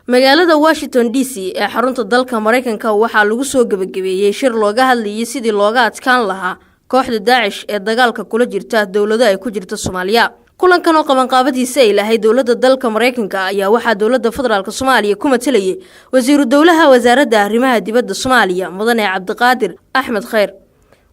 Magaalada Washington DC ee xarunta dalka Maraykanka waxaa lagu soo gebagabeeyey shir looga hadlayay sidii looga adkaan lahaa kooxda Daacish ee dagaalka kula jirta dowlado ay ku jirta Soomaaliya. Kulankan oo qabanqaabadiisa ay lahayd dowladda dalka Maraykanka ayaa waxaa dowladda federaalka Soomaaliya ku matalayay wasiiru dowlaha wasaaradda arrimaha dibadda Soomaaliya, Mudane Cabdiqaadir Axmed Khayr.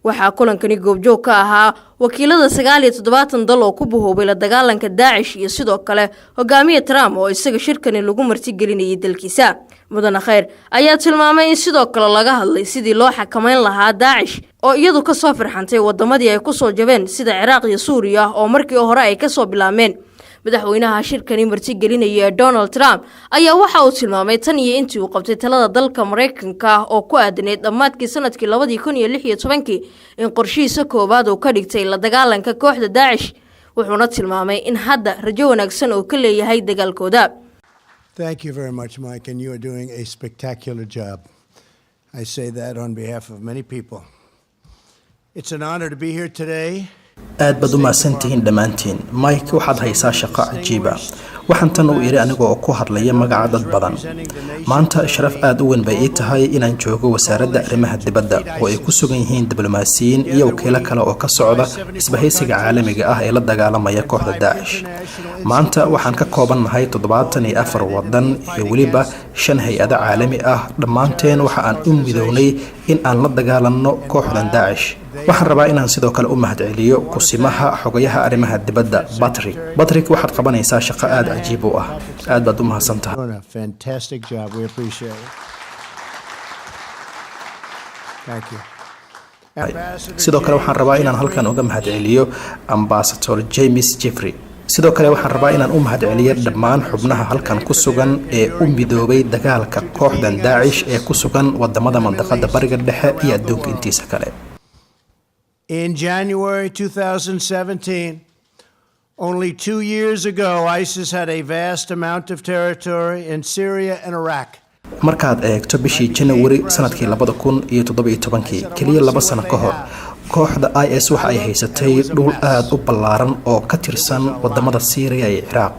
Waxaa kulankani goobjoog ka ahaa wakiilada 79 dal oo ku bahoobay la dagaalanka Daacish iyo sidoo kale hogaamiye Trump oo isaga shirkani lagu martigelinayay dalkiisa. Mudane Khayr ayaa tilmaamay in sidoo kale laga hadlay sidii loo xakameyn lahaa Daacish oo iyadu kasoo firxantay wadamadii ay kusoo jabeen, sida Ciraaq iyo Suuriya oo markii hore ay kasoo bilaabmeen. Madaxweynaha shirkani martigelinaya ee Donald Trump ayaa waxa uu tilmaamay tan iyo intii uu qabtay talada dalka Maraykanka oo ku aadanayd dhammaadkii sanadkii 2016-kii in qorshihiisa koowaad uu ka dhigtay la dagaalanka kooxda Daacish, wuxuuna tilmaamay in hadda rajo wanaagsan oo ka leeyahay dagaalkooda. Thank you very much, Mike, and you are doing a spectacular job. I say that on behalf of many people. It's an honor to be here today. Aad baad u mahadsantihiin dhammaantiin. Mike, waxaad haysaa shaqo cajiiba. Waxaan tan u idhi aniga oo ku hadlaya magaca dad badan. Maanta sharaf aad u weyn bay ii tahay inaan joogo wasaaradda arrimaha dibadda oo ay ku sugan yihiin diblomaasiyiin iyo wakiilo kale oo ka socda isbahaysiga caalamiga ah ee la dagaalamaya kooxda Daacish. Maanta waxaan ka koobannahay 74 wadan iyo weliba shan hay-ado caalami ah. Dhammaanteen waxa aan u midownay in aan la dagaalanno kooxdan Daacish. Waxaan rabaa inaan sidoo kale u mahadceliyo kusimaha xogayaha arrimaha dibadda, Patrick. Patrick, waxaad qabanaysaa shaqo aada cajiib u ah. Aad baad u mahadsan tahay. Doing a fantastic job. We appreciate it. Thank you. Sidoo kale waxaan rabaa inaan halkan uga mahadceliyo Ambassador James Jeffrey. Sidoo kale waxaan rabaa inaan u mahadceliyo dhammaan xubnaha halkan ku sugan ee u midoobay dagaalka kooxdan Daacish ee ku sugan wadamada mandaqada Bariga Dhexe iyo adduunka intiisa kale. In January 2017, only 2 years ago, ISIS had a vast amount of territory in Syria and Iraq. Markaad eegto bishii Janawari sanadkii 2017-kii, keliya 2 sano ka hor, kooxda IS waxa ay haysatay dhul aada u ballaaran oo ka tirsan wadamada Siiriya iyo Ciraaq.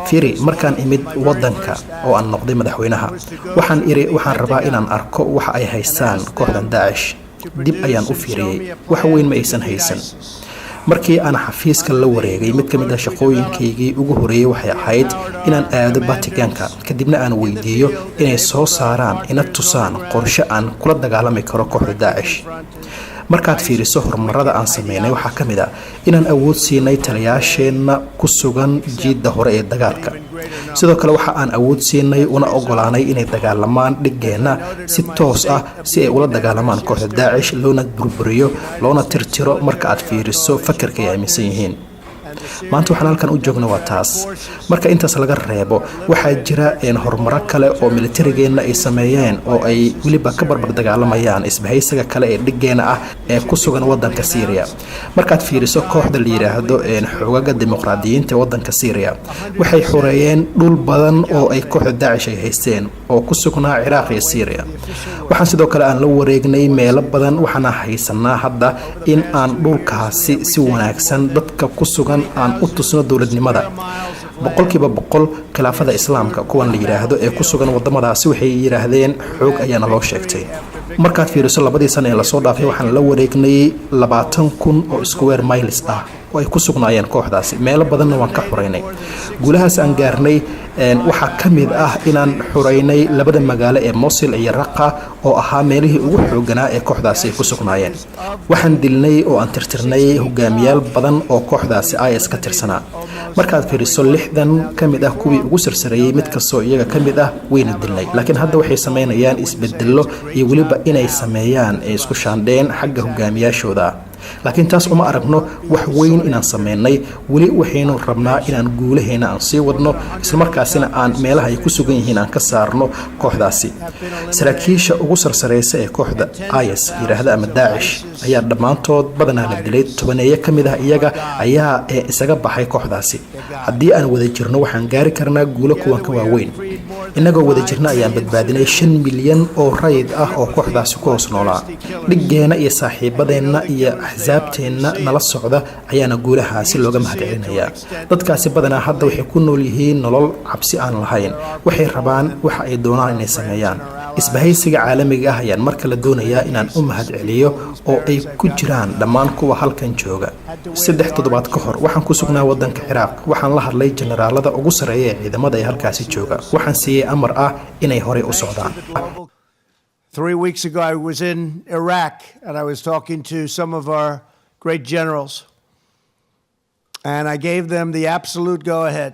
Firi, markaan imid wadanka oo aan noqday madaxweynaha, waxaan iri waxaan rabaa inaan arko waxa ay haystaan kooxdan Daacish. Dib ayaan u fiiriyey, wax weyn ma aysan haysan. Markii aan xafiiska la wareegay, mid ka mid ah shaqooyinkaygii ugu horeeyey waxay ahayd inaan aado Vaticanka, kadibna aan weydiiyo inay soo saaraan ina tusaan qorshe aan kula dagaalami karo kooxda Daacish. Markaad fiiriso horumarada aan sameynay, waxaa ka mid ah inaan awood siinay taliyaasheenna ku sugan jiidda hore ee dagaalka. Sidoo kale waxa aan awood siinay una ogolaanay inay dagaalamaan dhiggeenna si toos ah, si ay ula dagaalamaan kooxda Daacish, loona burburiyo loona tirtiro. Marka aad fiiriso fakarka ay aaminsan yihiin, maanta waxaan halkan u joogna waa taas. Marka intaas laga reebo, waxaa jira horumaro kale oo militarigeenna ay sameeyeen oo ay weliba ka barbar dagaalamayaan isbahaysiga kale ee dhiggeena ah ee ku sugan wadanka Syriya. Markaad fiiriso kooxda la yidhaahdo xoogaga dimuqraadiyiinta ee wadanka Syriya, waxay xoreeyeen dhul badan oo ay kooxda Daacish ay haysteen oo ku sugnaa Ciraaq iyo Syriya. Waxaan sidoo kale aan la wareegnay meelo badan, waxaana haysanaa hadda in aan dhulkaasi si wanaagsan dadka ku sugan aan u tusno dowladnimada 100%. Khilaafada Islaamka kuwan la yidhaahdo ee ku sugan wadamadaasi waxay yidhaahdeen xoog ayaana loo sheegtay. Markaad fiiriso labadii sana ee lasoo dhaafay, waxaan la wareegnay 20,000 oo square miles ah oo ay ku sugnaayeen kooxdaasi. Meelo badanna waan ka xureynay. Guulahaas aan gaarnay waxaa ka mid ah inaan xureynay labada magaalo ee Mosil iyo Raqa oo ahaa meelihii ugu xooganaa ee kooxdaasi ay ku sugnaayeen. Waxaan dilnay oo aan tirtirnay hogaamiyaal badan oo kooxdaasi IS ka tirsanaa. Markaad fiiriso, 60 ka mid ah kuwii ugu sarsareeyey, mid kastoo iyaga ka mid ah wayna dilnay. Laakiin hadda waxay samaynayaan isbedello iyo weliba inay sameeyaan ee isku shaandheen xagga hogaamiyaashooda, laakiin taas uma aragno wax weyn inaan sameynay. Weli waxaynu rabnaa inaan guulaheena aan sii wadno, islamarkaasina aan meelaha ay ku sugan yihiin aan ka saarno kooxdaasi. Saraakiisha ugu sarsareysa ee kooxda IS yidhaahda ama Daacish ayaa dhammaantood badanaa la dilay. Tobaneeyo ka mid ah iyaga ayaa isaga baxay kooxdaasi. Haddii aan wada jirno, waxaan gaari karnaa guulo kuwan ka waaweyn. Innagoo wada jirna ayaan badbaadinay 5 milyan oo rayid ah oo kooxdaasi ku hoos noolaa. Dhiggeenna iyo saaxiibadeenna iyo axsaabteenna nala socda ayaana guulahaasi looga mahadcelinayaa. Dadkaasi badanaa hadda waxay ku nool yihiin nolol cabsi aan lahayn. Waxay rabaan waxa ay doonaan inay sameeyaan. Isbahaysiga caalamiga ah ayaan mar kale doonayaa inaan u mahadceliyo, oo ay ku jiraan dhammaan kuwa halkan jooga. 3 toddobaad ka hor waxaan ku sugnaa waddanka Ciraaq. Waxaan la hadlay generaalada ugu sarreeya ee ciidamada ee halkaasi jooga. Waxaan siiyey amar ah inay horey u socdaan. 3 weeks ago, I was in Iraq and I was talking to some of our great generals. And I gave them the absolute go ahead.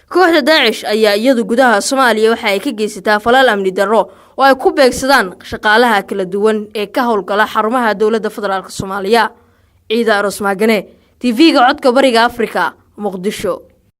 Kooxda Daacish ayaa iyadu gudaha Soomaaliya waxa ay ka geysataa falaal amni darro oo ay ku beegsadaan shaqaalaha kala duwan ee ka howlgala xarumaha dowladda federaalka Soomaaliya. Ciida Aroos Maagane, TV-ga Codka Bariga Afrika, Muqdisho.